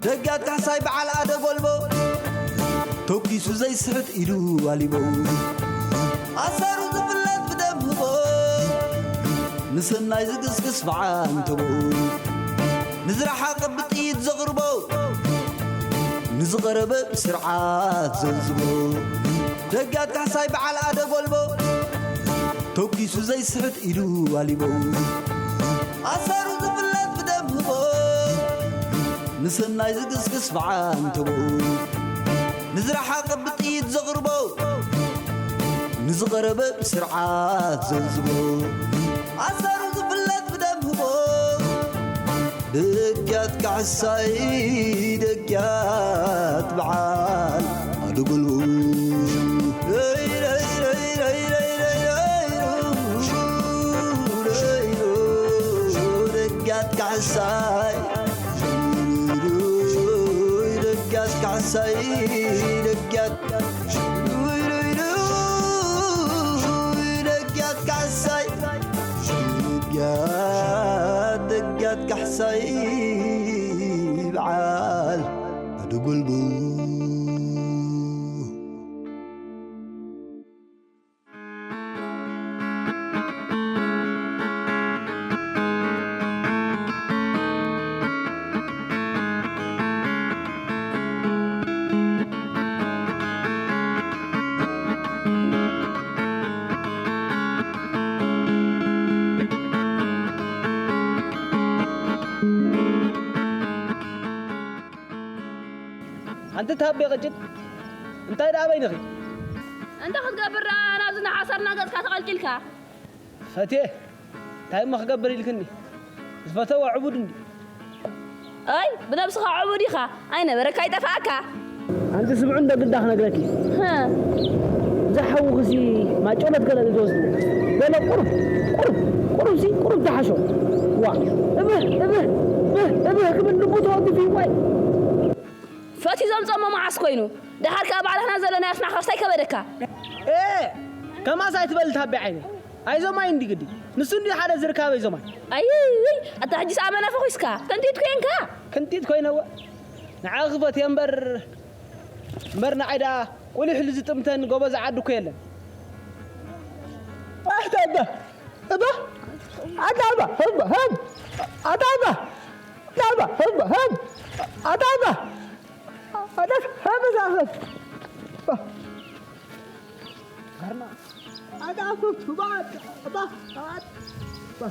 ደጋት ካሕሳይ በዓል ኣደ ጎልቦ፣ ተኪሱ ዘይስሕት ኢዱ ኣሊቦ። ኣሰሩ ዝፍለጥ ብደም ህቦ፣ ንሰናይ ዝግስግስ ብዓንተቦ። ንዝረሓቐ ብጥይት ዘቕርቦ፣ ንዝቐረበ ብስርዓት ዘልዝቦ። ደጋት ካሕሳይ በዓል ኣደ ጎልቦ፣ ተኪሱ ዘይስሕት ኢዱ ኣሊቦ። ኣሰሩ ዝፍለጥ ብደም ህቦ፣ ንሰናይ ዝግስግስ ብዓንተቦ። ንዝረሓቐ ብጥይት ዘቕርቦ፣ ንዝቐረበ ብስርዓት ዘልዝቦ። ኣሰሩ ዝፍለጥ ብደም ህቦ። ደጊያት ካሕሳይ፣ ደጊያት በዓል ኣደጎልቦ። ደጊያት ካሕሳይ፣ ደጊያት ካሕሳይ፣ ደጊያት ደጊያት ካሕሳይ፣ ደጊያት፣ ደጊያት ካሕሳይ በዓል ኣደጎልቦ። ኣንቲ ታቤ ቅጭን፣ እንታይ ደኣ በይንኺ? እንታይ ክትገብር ደኣ ናብዚ እናሓሰርና ገጽካ ተቐልቂልካ? ፈትየ፣ እንታይ እሞ ክገብር ኢልክኒ? ዝፈተዋ ዕቡድ እንዲ። ኣይ፣ ብነብስኻ ዕቡድ ኢኻ። ኣይነበረካ ኣይጠፍኣካ። ኣንቲ ስምዑ እንዶ ግዳ ክነግረኪ። ሀ። እዛ ሓውኽሲ ማጮለት ገለ ዝወስዱ። ገለ ቁሩብ፣ ቁሩብ፣ ቁሩብሲ፣ ቁሩብ ዝሓሾ። ዋ፣ እብህ፣ እብህ፣ እብህ፣ እብህ ክብል ልቡ ተወግፊ፣ ዋይ። ፈትዩ ዘምጾሞ መዓስ ኮይኑ? ደሓር ከኣ ባዕልኽና ዘለና ኣስማዕካ ክስታይ ከበደካ። ኤ፣ ከማስ ኣይትበል ታቤ ዓይነይ። ኣይዞማይ እንዲ ግዲ። ንሱ እንዲ ሓደ ዝርካበ ኣይዞማይ። ኣይይ፣ ኣታ ሕጂስ ኣመና ፈኺስካ። ክንቲት ኮንካ? ክንቲት ኮይነወ። ንዓኺ ክፈትየ እምበር፣ እምበር ንዓይ ደኣ ቁሊሕ ኢሉ ዝጥምተን ጎበዝ ዓዲ እኮ የለን። ኣታ እባ፣ እባ፣ ኣታ እባ፣ እባ፣ እባ፣ ኣታ እባ፣ ኣታ እባ፣ እባ፣ እባ፣ ኣታ እባ፣ ኣታ እባ፣ እባ፣ እባ።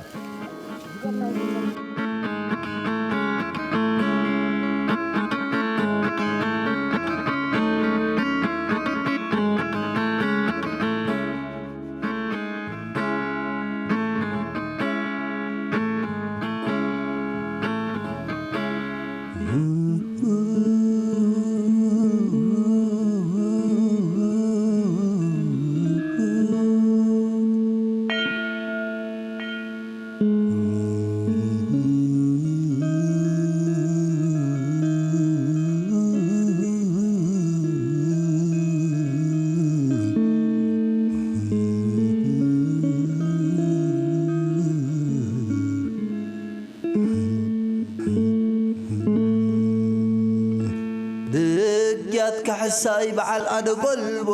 ደጊያት ካሕሳይ በዓል ኣደ ጎልቦ፣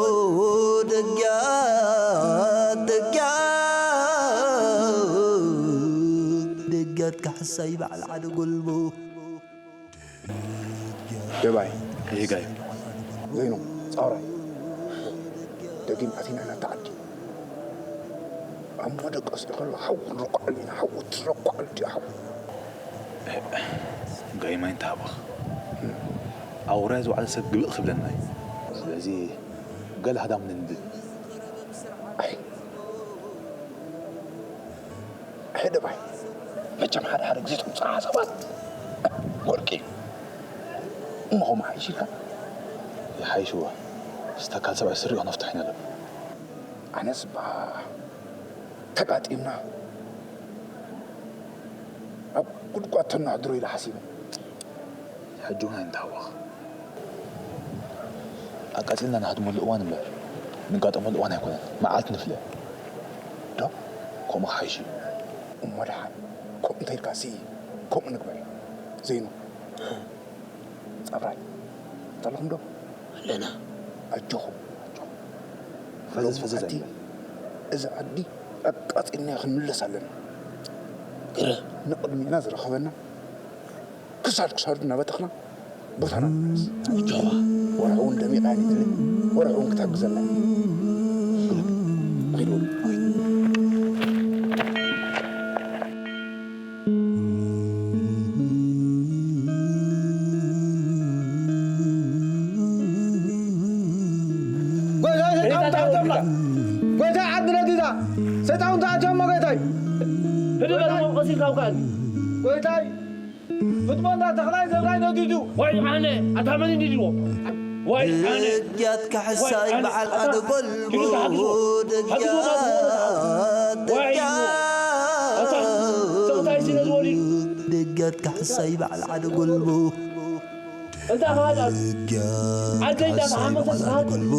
ደጊያት፣ ደጊያት፣ ደጊያት ካሕሳይ በዓል ኣደ ጎልቦ። ደባይ። ይጋይ። ዘይኑ፣ ጻውራይ። ደጊም ኣቲና ኢና ተዓዲ። ኣብ መደቀሲ ከሎ ሓው ክንረኳዓሉ ኢና፣ ሓው ትረኳዓሉ ድዩ ሓው? ጋይ ማይ እንተሃበኽ። ኣውራይ ዝወዓለ ሰብ ግብእ ክብለና እዩ። ስለዚ ገለ ሃዳም ነንብብ። ኣይ። ኣይ ደባይ። መቸም ሓደ ሓደ ግዜ ትምጻእ ሓሳባት ወርቂ እዩ። እሞ ኸምኡ ሓይሽ ኢልካ? ይሓይሽዋ። ምስ ተካል ሰብኣይ ስሪኡ ክነፍትሖ ኢና ደባ። ኣነስ ባ ተጋጢምና ኣብ ጉድጓድ ተናሕድሮ ኢለ ሓሲበ። ሕጂ እውን ኣይንተሃወኽ። ኣቃጺልና ንሃድመሉ እዋን እምበር፣ ንጋጠመሉ እዋን ኣይኮነን። መዓልቲ ንፍለ። ዶ? ከምኡ ክሓይሽ እዩ። እሞ ደሓን፣ ከምኡ እንተ ኢልካሲ፣ ከምኡ ንግበር። ዘይኑ። ኣብራይ፣ ዘለኹም ዶ? ኣለና። ኣጆኹም፣ ኣጆኹም። ፈዘዝ፣ ሎሚ ፈዘዝ ዓዲ፣ ኣይበል። እዚ ዓዲ ኣቃጺልና ክንምለስ ኣለና። ግረ። ንቕድሚና ዝረኸበና ክሳድ ክሳዱ እናበተኽና ቦታና ንምለስ። ጆባ። ወርሒ እውን ደሚቓ እያ ንትለይ። ወርሒ እውን ክትሕግዘና እያ። ንኺድ በሉ። ጎይታይ ሰይጣን ተኣትዮም፣ ጎይታይ ዓዲ ነዲዳ፣ ሰይጣን ተኣትዮም፣ ጎይታይ። ህድእ በል፣ ቀሲልካ ውቃዕኒ። ጎይታይ፣ ፍጥሞ እንዳ ተኽላይ ዘብላይ ነዲዱ። ወይ ኣነ፣ ኣታ መን እንዲድዎ? ወይ ኣነ። ድግያት ካሕሳይ ወይ ኣነ። በዓል ኣታ ዓደ ጎልቦ፣ ኪዱ ተሓግዝዎ። ድግያት፣ ሓግዝዎ፣ ተሓግዝዎ። ወይ ድግያት። ኣታ፣ ተኽታይ ስለ ዝወልዩ። ድግያት ካሕሳይ በዓል ዓደ ጎልቦ። እንታይ ኻል ኣብ ድግያት ዓደይ ካሕሳይ እንዳተሓመሰት በዓል ዓደ ኻል ጎልቦ።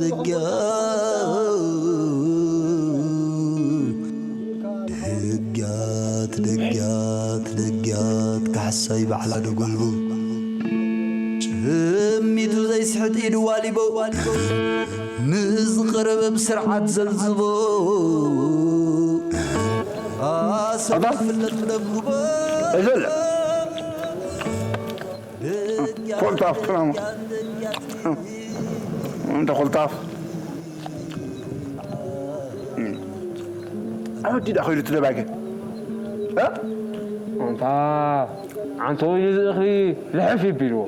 ድግያት። ደግያት፣ ደግያት፣ ደግያት፣ ካሕሳይ በዓል ዓደ ጎልቦ። ጭሚቱ ዘይስሕት ኢዱ ዋሊቦ፣ ንዝቐረበ ብስርዓት ዘልዝቦ። ኣሰብ ኣታ? ዝፍለጥ ደብርቦ። እዘለ። ኮልታፍ ክራማ። እንተ ኮልታፍ። ኣበዲ ዳ ኸይዱ እቲ ደባይከ? እ? ኣንታ ዓንተው ኢሉ ዝእኽሊ ልሕፍ ይቢልዎ።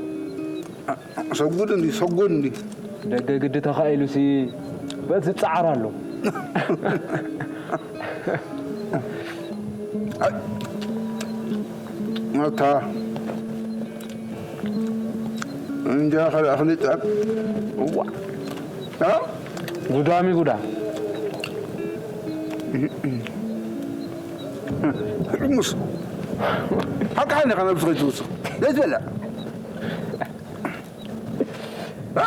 ሰጉድ እንዲ፣ ሰጉድ እንዲ። ደገ ግዲ ተኻኢሉሲ በዚ ጻዕር ኣሎ። ኣይ፣ ኣታ። እንጃ ኸ ኣኽሊጥ ኣብ፣ እዋ። ኣ? ጉዳሚ ጉዳ። ሕሙስ። ሓቃ ሓኒ ኸ ነብስኺ ትውስኽ። ዘይትበልዕ። ኣ?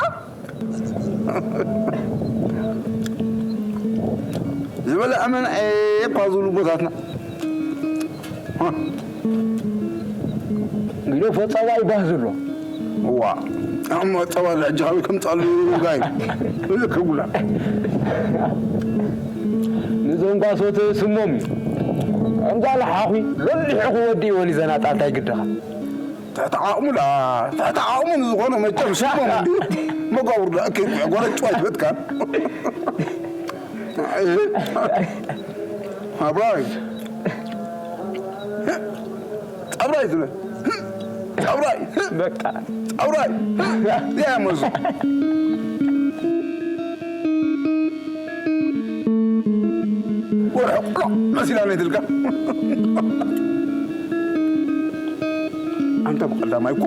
ዝበለ ኣመን ኤፓ ዝብሉ ቦታትና። ኢሎ ፈጸባ ይባህ ዝሎ። እዋ፣ እሞ ጸባ ሕጂ ካበይ ከምጻሉ ጋይ? እዚ ከጉላ። ንዞም ጓሶት ስሞም እዩ። ከምዛ ለሓኹ ለሊሑ ክወዲ ይወሊ ዘናጣ እንታይ ግድኻ? ትሕቲ ዓቕሙ ደኣ፣ ትሕቲ ዓቕሙ ንዝኾነ መቸም ስሞም እንዲ መጋብር ደኣ እከይ ጎረጭ ኣይትበትካን። ኣባይ። ጸብራይ ትብለ። ጸብራይ። በቃ። ጸብራይ። ያ መዞ። ወርሒ ቁሎ መሲላ ነይትልካ። ኣንተ ብቐዳማይ እኮ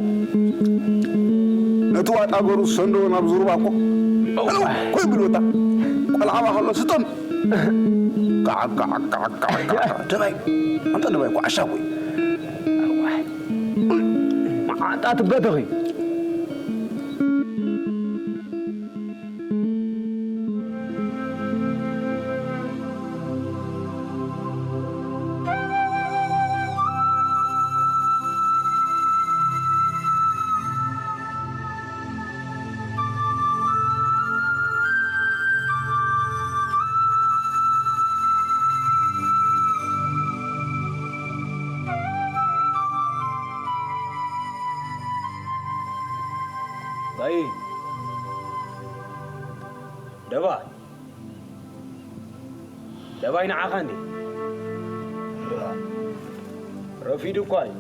ነቲ ዋጣ ገሩ ዝሰንዶ ናብ ዙርባ እኮ እው ኮይ ብልወታ። ቆልዓ ከሎ ስጠም። ጋዕ፣ ጋዕ፣ ጋዕ፣ ጋዕ፣ ጋዕ። ደባይ። ኣንተ ደባይ እኮ ዓሻ እኮ እዩ። መዓንጣ ትበተኺ። ዳይ ደባ ደባይ ንዓኻ እንዴ? ረፊዱ እኳ እዩ።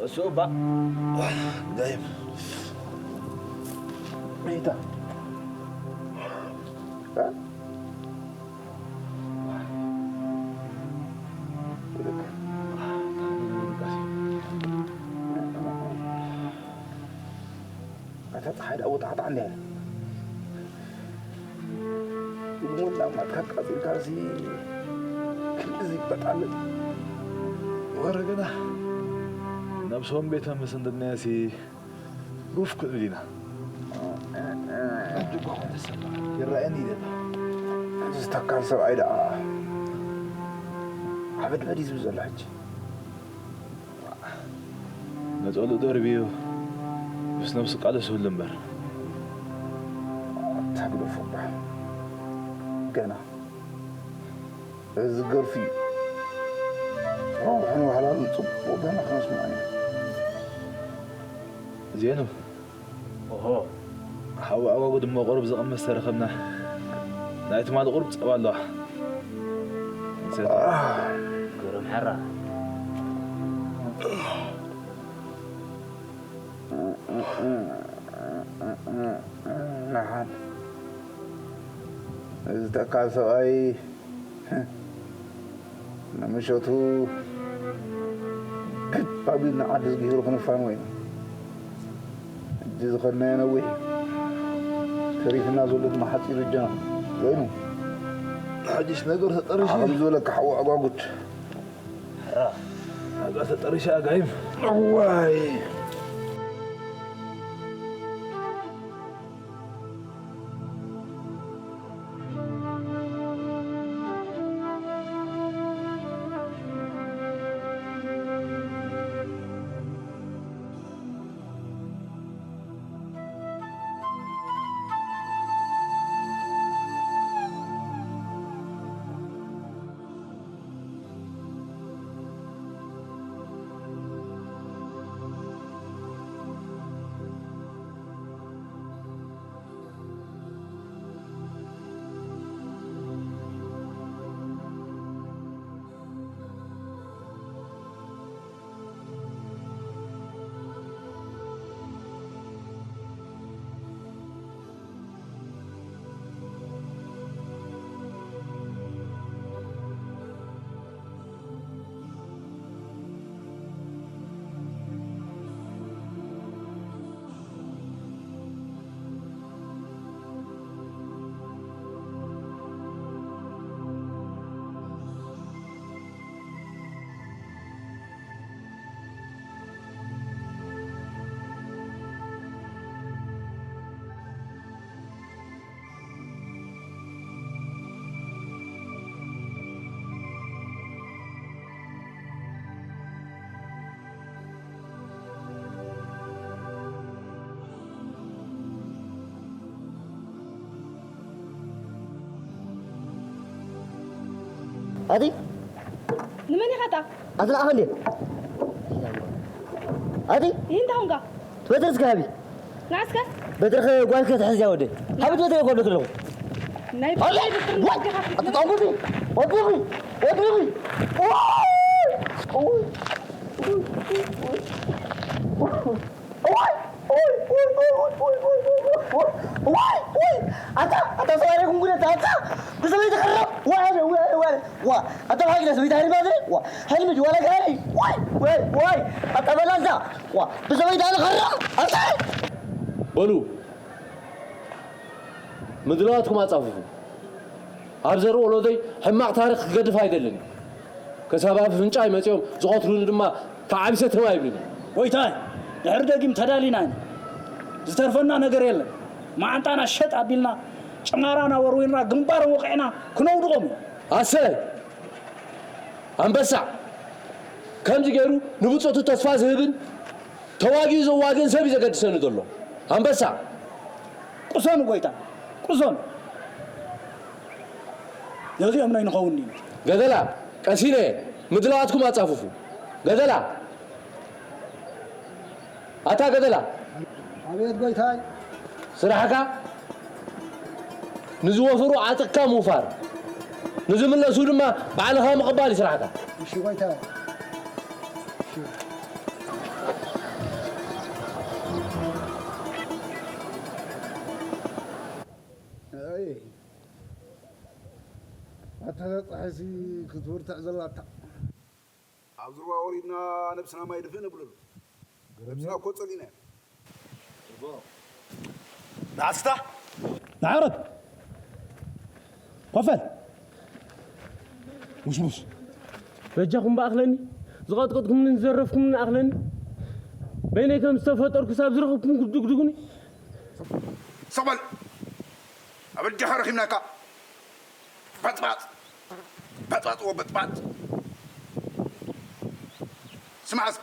እሱ እባ ዳይም ነይታ ኣታ ፀሓይ ደኣ ወጣዕጣዕ እንዲያ። ብሞላ ማትካ ቃፂልካሲ ክንድዚ ይበጣልጥ። ወረ ገና ነብሶም ቤተ ምስ እንድናያሲ ሩፍ ክንብል ኢና። ሕጂ እኳ ኾን ተሰማ ይረኣየኒ ይደላ። እዚ ተካል ሰብኣይ ደኣ ሓበድበድ እዩ ዝብል ዘሎ ሕጂ። ነጸሉ ደርብዩ ምስ ነብሱ ቃለስ ይብሉ እምበር። ኣታ ግደፎ እባ። ገና እዚ ገርፊ ረብሑን ዋሕላሉን ጽቡቕ ገና ክነስምዖ ኢና። ዜኑ። ኦሆ። ሓው ኣጓጉ ድማ ቁሩብ ዝቕመስ ተረኸብና። ናይ ትማሊ ቁሩብ ጸባ ኣለዋ። ንሰቲ። ግርም ሕራ። ንሓን። እዚ ተካል ሰብኣይ ንምሸቱ ግብ ኣቢልና ዓዲ ዝግሂሩ ክንፋን ወይና። ሕጂ ዝኸድናዮ ነዊሕ እዩ። ተሪፍና ዘሎ ድማ ሓጺር እጃና ኮይኑ። ሕጂስ ነገር ተጠሪሹ። ከምዚ ዝበለካ ሓዊ ኣጓጉድ። ሕራ። ነገር ተጠሪሹ ኣጋይም። እዋይ። ኣቲ ንመን ኢኻ እታ? ኣቲ ንዓኻ እንድየ። ኣቲ ይህ እንታይ ሆንካ? ትበትር እስከ ሃቢ። ንዓስከ? በትርኸ ጓልከ ትሕዝ እያ ወደ። ሃቢ ትበትር እየ ክወደክ ኣለኹ። ናይ ሃቢ! ብትር ዋይ! ኣቲ ጣንጉቲ! ወዲኺ! ወዲኺ! ዋይ! ዋይ! ዋይ! ዋይ! ዋይ! ዋይ! ዋይ! ኣታ ኣታ ሰባሪ ኩንጉነት ኣታ ብሰበይ ተኸረብ ዋይ ዋይ ዋይ ዋ ኣታ ባግዳ ሰበይ ታሪ ባድሪ ዋ ሀልምድ ዋላ ጋሪ ዋይ ዋይ ዋይ ኣታ በላዛ ዋ ብሰበይ ታሪ ኸረብ ኣታ በሉ ምድላዋትኩም ኣጻፍፉ። ኣብ ዘርኢ ወለዶይ ሕማቕ ታሪኽ ክገድፍ ኣይደልን። ከሳብ ኣፍንጫይ መጺኦም ዝቐትሉኒ ድማ ተዓቢሰ ትም ኣይብልን። ጎይታይ፣ ድሕሪ ደጊም ተዳሊና ኢና። ዝተርፈና ነገር የለን። መዓንጣና ሸጥ ኣቢልና፣ ጭማራና ወርዊርና፣ ግንባሮም ወቒዕና ክነውድቖም ኢና። ኣሰይ! ኣንበሳ! ከምዚ ገይሩ ንብጾቱ ተስፋ ዝህብን ተዋጊኡ ዘዋግእን ሰብ እዩ ዘገድሰኒ ዘሎ። ኣንበሳ! ቅሰኑ ጎይታ፣ ቅሰኑ። ነዚኦም ናይ ንኸውን ኢና። ገደላ፣ ቀሲነ፣ ምድላዋትኩም ኣጻፍፉ። ገደላ! ኣታ ገደላ! ኣቤት ጎይታይ። ስራሕካ ንዝወፈሩ ዓጥቕካ ምውፋር፣ ንዝምለሱ ድማ ባዕልኻ ምቕባል እዩ ስራሕካ። እሺ ጎይታይ። እሺ። ኣይ፣ ኣታ ጸሓይሲ ክትብርትዕ ዘላታ። ኣብ ዝርዋ ወሪድና ነብስና ማይ ድፍእ ነብለሉ። ነብስና እኮ ጸሊእና ኢና። ንዓስታ ንዓረብ ኮፈል ውሽሙሽ በጃኹም ብኣኽለኒ ዝቐጥቀጥኩምንን ዝዘረፍኩምንን ኣኽለኒ በይነይ ከም ዝተፈጠርኩስ ኣብ ዝረኸብኩም ክትድግድጉኒ ሰቕ በል። ኣብ እጃኻ ረኺብናካ። በጥባጥ። በጥባጥ ወበጥባጥ። ስማዕ እስከ።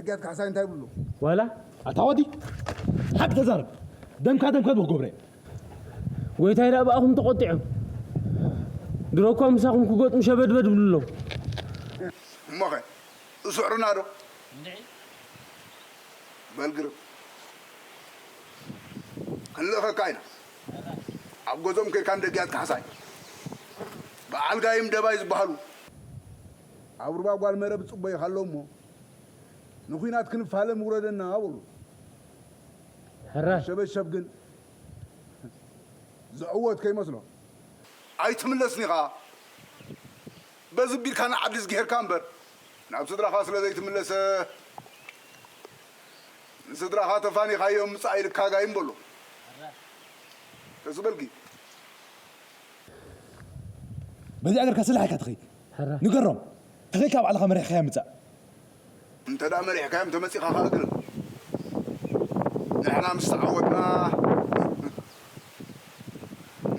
ደጊያት ካሕሳይ እንታይ ይብሉ? ዋላ ኣታ ወዲ ሓቂ ተዛረብ። ደምካ ደምካ ዶ ክገብረ? ጎይታይ ደኣ ብኣኹም ተቖጢዖም። ድሮ እኳ ምሳኹም ክገጥሙ ሸበድበድ ይብሉ ኣለዉ። እሞኸ እስዕሩና ዶ? በል ግርም ክንልእኸካ ኢና። ኣብ ገዞም ከድካ ንደጊያት ካሕሳይ በዓል ጋይም ደባይ ዝበሃሉ ኣብ ሩባ ጓል መረብ ጽበዩኻ ኣለዉ እሞ ንኹናት ክንፋለም ውረደና በሉ። ሕራይ ሸበሸብ ግን ዝዕወት ከይመስሎ። ኣይትምለስን ኢኻ። በዚ ቢልካ ንዓዲ ዝግሄርካ እምበር ናብ ስድራኻ ስለ ዘይትምለሰ ንስድራኻ ተፋኒኻዮም ምጻእ ኢልካ ጋይም በሎ። ተስበልኪ በዚኣ ገርካ ስላሕ ኢካ ትኸይድ። ሕራይ ንገሮም ተኸይድካ ባዕልኻ መሪሕካያ ምጻእ። እንተ ደኣ መሪሕካዮም ተመጺኻ ኸኣ ግርም። ንሕና ምስ ተዓወትና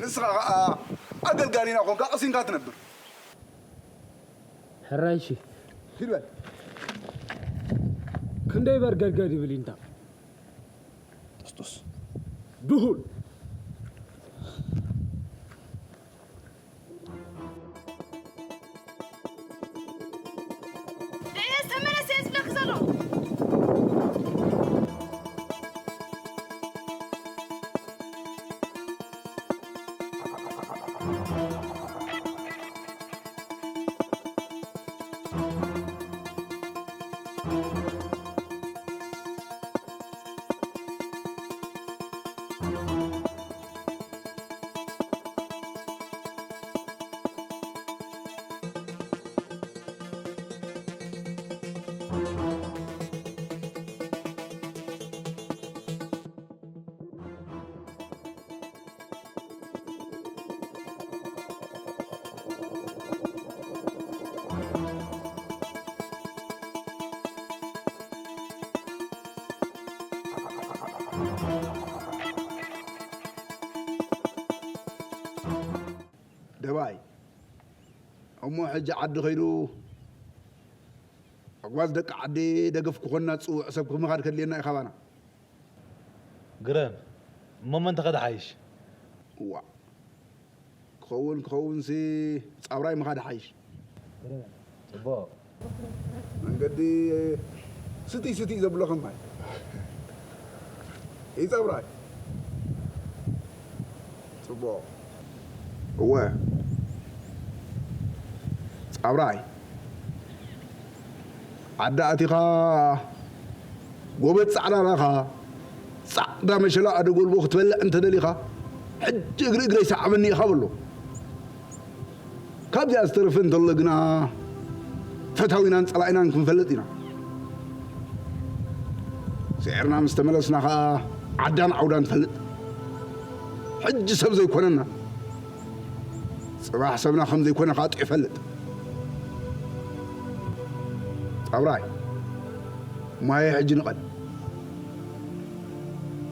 ንስኻ ኸኣ ኣገልጋሊና ኾንካ ቀሲንካ ትነብር። ሕራይ እሺ ሂድ በል። ክንደይ በር ገድገድ ይብል ኢንታ ጥስጡስ ድሁል ደየስ ተመለስ እየ ዝብለኪ ዘሎ። ደባይ እሞ ሕጂ ዓዲ ኸይዱ ኣጓዝ ደቂ ዓዲ ደገፍ ክኾንና ዝፅውዕ ሰብ ክምኻድ ከድልየና እዩ ካባና። ግረም እሞ መን ተኸደ ሓይሽ? እዋ ክኸውን ክኸውን ሲ ጻብራይ ምኻድ ሓይሽ። ጽቡቕ። መንገዲ ስቲ ስቲ ዘብሎ ከማይ ይጸብራይ። ጽቡቕ። እወ ጻብራይ ዓዲ ኣቲኻ ጎበዝ ጻዕዳ ላኻ ጻዕዳ መሸላ ኣደ ጎልቦ ክትበልዕ እንተደሊኻ ሕጂ እግሪ እግረይ ሰዓበኒ ኢኻ በሎ። ካብዚኣ ዝተረፈ እንተሎ ግና ፈታዊናን ጸላኢናን ክንፈልጥ ኢና። ስዒርና ምስ ተመለስና ኸኣ ዓዳን ዓውዳን ንፈልጥ። ሕጂ ሰብ ዘይኮነና ጽባሕ ሰብና ከም ዘይኮነ ኻጥዑ ይፈልጥ። ጣብራይ ማየ ሕጂ ንቐል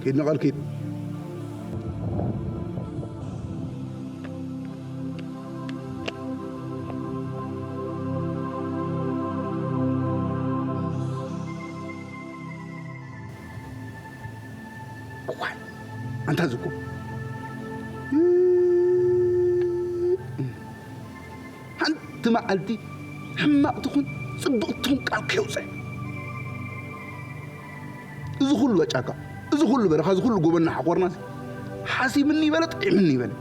ኪድ ንቐል ኪድ። እኳይ ኣንታ ዝኮ ሓንቲ መዓልቲ ሕማቕ ትኹን ጽብቕቲ ትኹን ቃል ከየውፅእ እዚ ኩሉ ጫካ እዚ ኩሉ በረኻ እዚ ኩሉ ጎቦ እናሓኾርና ሓሲብኒ ይበለ ጥዒምኒ ይበለ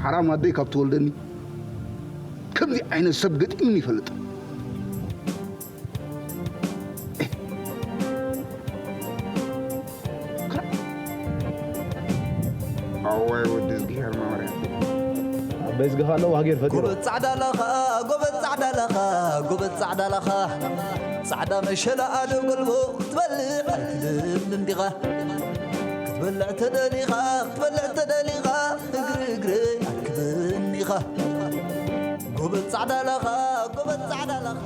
ሓራም ኣደይ ካብ ትወልደኒ ከምዚ ዓይነት ሰብ ገጢምኒ ይፈልጥ ኣዋይ ወዲ እዝግሄር ማርያም በዝግኻ ኣለዋ ሃገር ፈጢሩ ጎበዝ ጻዕዳ ላኻ ጎበዝ ጻዕዳ ላኻ ጎበዝ ጻዕዳ ላኻ ጻዕዳ መሸላ ኣደ ጎልቦ ክትበልዕ ኣይትደልን ዲኻ ክትበልዕ ተደሊኻ ክትበልዕ ተደሊኻ እግሪ እግረይ ኣርክበኒ ኢኻ ጎበዝ ጻዕዳ ላኻ ጎበዝ ጻዕዳ ላኻ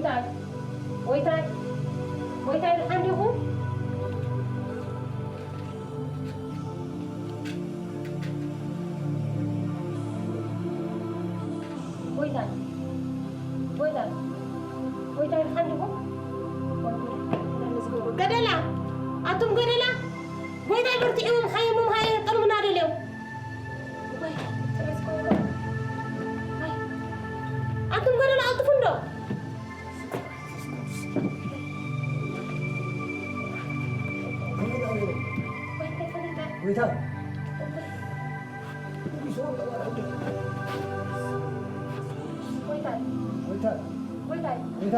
ጎይታይ፣ ጎይታይ፣ ደሓን ዲኹም? ጎይታይ፣ ጎይታይ፣ ጎይታይ፣ ደሓን ዲኹም? ገደላ፣ ኣቱም ገደላ፣ ጎይታይ በርቲዕዎም፣ ሓየሞም፣ ሃየ፣ ጠልሙና ደልዮም። ኣቱም ገደላ፣ ኣልጥፉ እንዶ። ጎይታ፣ ጎይታ፣ ጎይታ፣ ጎይታ፣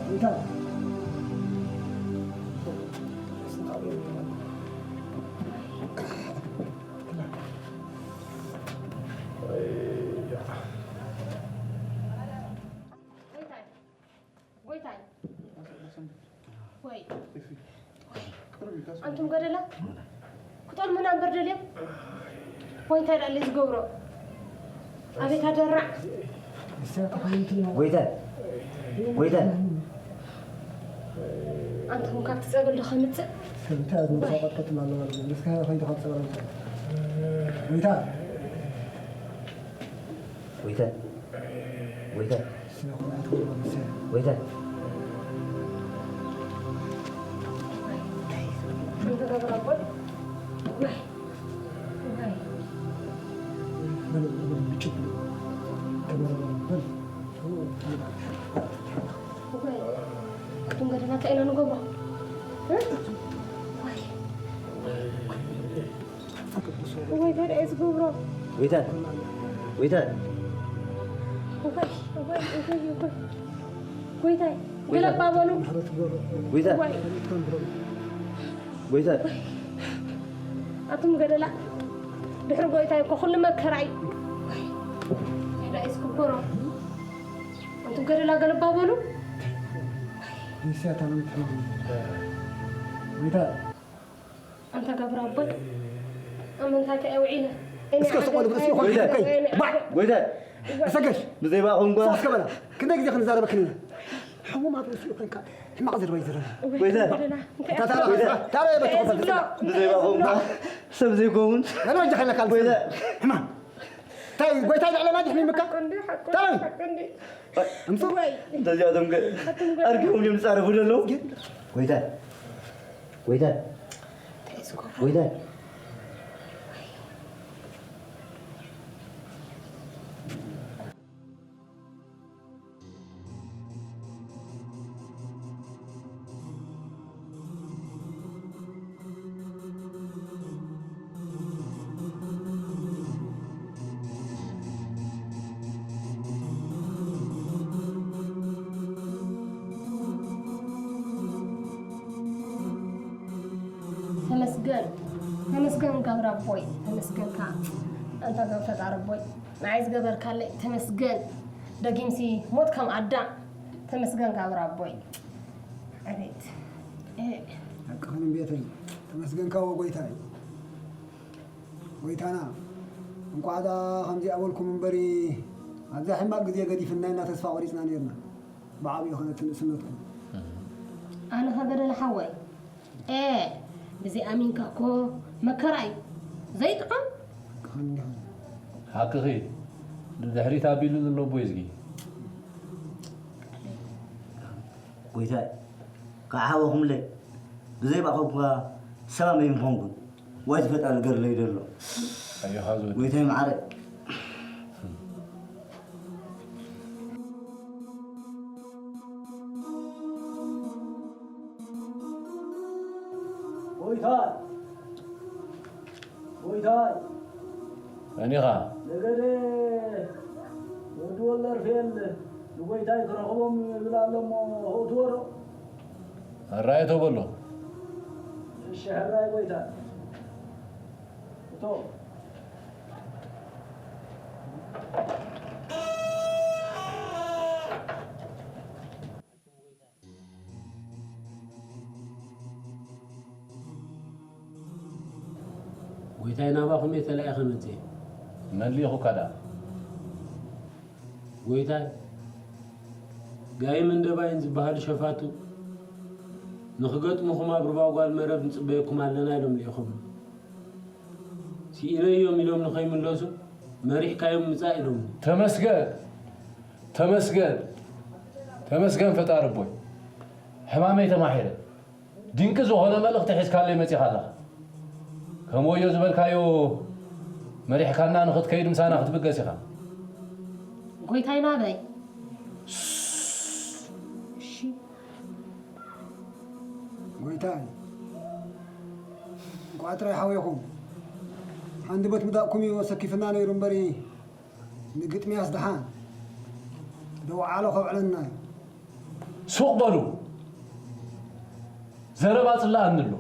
ጎይታ፣ ጎይታይ፣ ጎይታይ፣ ወይ፣ ወይ፣ ኣንቱም ገደላ ክጠልሙና እምበር ደልዮም። ጎይታይ፣ ዳለ ዝገብሮ ኣቤት ኣደራዕ። ጎይታይ፣ ጎይታይ፣ ኣንቱም ካብቲ ጸበል ዶ ከምጽእ? ከምታ ዝመሳቀጥቀጥ ኣለዋ። ንስካ ከይዱ ካብ ጸበል። ጎይታ፣ ጎይታ፣ ጎይታ፣ ስለ ኩርዓት ገብረ መሰለ። ጎይታ። በል፣ በል፣ በል፣ ብጭ በል። ተበል፣ በል። ኣቱም ገደላ እንታይ ኢና ንገብሮ? እ? ወይ። ወይ፣ እንታይ ደኣ እዩ ዝገብሮ? ጎይታ፣ ጎይታ፣ ወይ፣ ወይ፣ ወይ፣ ወይ። ጎይታይ፣ ጎይታ፣ ገለባ በሉ። ጎይታ፣ ወይ። ጎይታ። ኣቱም ገደላ፣ ድሕሪ ጎይታይ እኮ ኩሉ መከራ እዩ። ወይ፣ እንታይ ደኣ እዩ ዝግበሮ? ኣቱም ገደላ፣ ገለባ በሉ። ንስያ ታመመት ሕማም። ጎይታ። ኣንታ ገብረ ኣቦይ፣ ኣብ ምንታይ ከ ውዒለ? እስከ ስቕ በል፣ እስኪ ይኾን ጎይታ። ከይ። ባዕ! ጎይታ። ተሰገሽ! ብዘይ ባኹም ጓ- ሰው እስከ በላ። ክንደይ ግዜ ክንዛረበክን ኢና? ሕሙም ኣብ ርእሲኡ ኮንካ ሕማቕ ዘረባ ይዝረብ። ጎይታ። እንታይ እንታይ ታራ-፣ ጎይታ። ታራ የበትኹም እንታይ ዝብሎ? ብዘይ ባኹም ጓ- ሰብ ዘይከውን። ለምን ወንጀል ከለካ ጎይታ። ሕማም። ታይ ጎይታ ይልዕለና ድሕሪ ምካ? ሓቁ እንዲ፣ ሓቁ ታይ? ሓቁ እንዲ። እምሱ? ወይ። እንተዚኣቶም ገ-፣ ኣቱም ገ- ኣርኪቦም እዮም ዝጻረፉ ዘለዉ። ጎይታ። ጎይታ። እንታይ ዝገብሮ? ጎይታ። ተመስገን፣ ተመስገን ገብረ ኣቦይ፣ ተመስገን ከኣ ኣንታ ገብረ ፈጣሪ ኣቦይ። ንዓይ ዝገበርካለይ ተመስገን። ደጊምሲ ሞት ከም ኣዳም። ተመስገን ጋብር ኣቦይ። ኣቤት። እ። ሓቅኽን ቤተይ። ተመስገን ካብ ጎይታይ። ጎይታና፣ እንቋዕ ደኣ ከምዚ ኣበልኩም እምበሪ፣ ኣብዛ ሕማቕ ግዜ ገዲፍና ኢና ተስፋ ቆሪጽና ነይርና። ብዓብዩ ኸነቲ ንእስነትኩም። ኣነ ኸገደለ ሓወይ፣ ኤ፣ ብዘይ ኣሚንካ እኮ መከራ እዩ። ዘይጥዑም። ሓቅኺ፣ ንድሕሪት ኣቢሉ ዘሎ ኣቦይ እዝጊ። ጎይታይ፣ ከዓወኹምለይ። ብዘይ ባኹም እኳ ሰላም ኣይምኾንኩን። ዋይ ዝፈጣሪ ገርለይ ዘሎ። ኣዮኻ ዝወዲ። ጎይታይ መዓረይ። ጎይታይ፣ ጎይታይ። መን ኢኻ? ነገደ ወዲ ወልደርፌል ንጎይታይ ክረኽቦም ይብል ኣሎ እሞ፣ ከእትዎ ዶ? ሕራይ እቶ በሎ። እሺ፣ ሕራይ ጎይታይ። እቶ። ጎይታይ፣ ናባኹም እየ ተላኢኸ መጺኤ። መን ልኢኹካ ደኣ? ጎይታይ፣ ጋይምን ደባይን ዝበሃሉ ሸፋቱ ንኽገጥሙኹም ኣብ ሩባ ጓል መረብ ንጽበየኩም ኣለና ኢሎም ልኢኾም። ስኢነዮም ኢሎም ንኸይምለሱ መሪሕካዮም ምጻእ ኢሎም። ተመስገን፣ ተመስገን፣ ተመስገን ፈጣሪ ኣቦይ። ሕማመይ ተማሒረ። ድንቂ ዝኾነ መልእኽቲ ሒዝካለይ መጺኻ ኣለኻ። ከም ወዮ ዝበልካዮ መሪሕካና ንኽትከይድ ምሳና ክትብገስ ኢኻ። ጎይታይ ናበይ? እሺ። ጎይታይ፣ እንቋዕ ጥራይ ሓዊኹም። ሃንደበት ምዳቕኩም እዩ ኣሰኪፍና ነይሩ እምበሪ፣ ንግጥምያስ ደሓን ደው ዓሎ ከብዕለና እዩ። ሱቕ በሉ። ዘረባ ጽላኣኒ ኣሎ።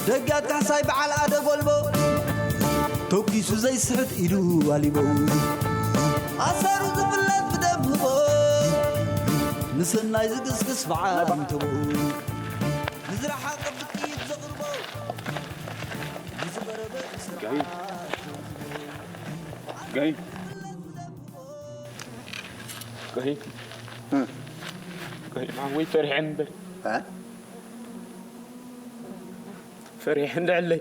ደጊ ኣካሕሳይ በዓል ኣደ ጎልቦ፣ ተኲሱ ዘይስሕት ኢዱ ኣሊቦ። ኣሰሩ ዝፍለጥ ብደም ህቦ፣ ንሰናይ ዝግስግስ በዓል ኣንተቦ። ንዝረሓቐ ብጥይት ዘቕርቦ፣ ንዝቐረበ ብስርዓት ጋይ ጋይ ጋይ ማወይ ፈሪሐ እምበር ፈሪሐ እንድዕለይ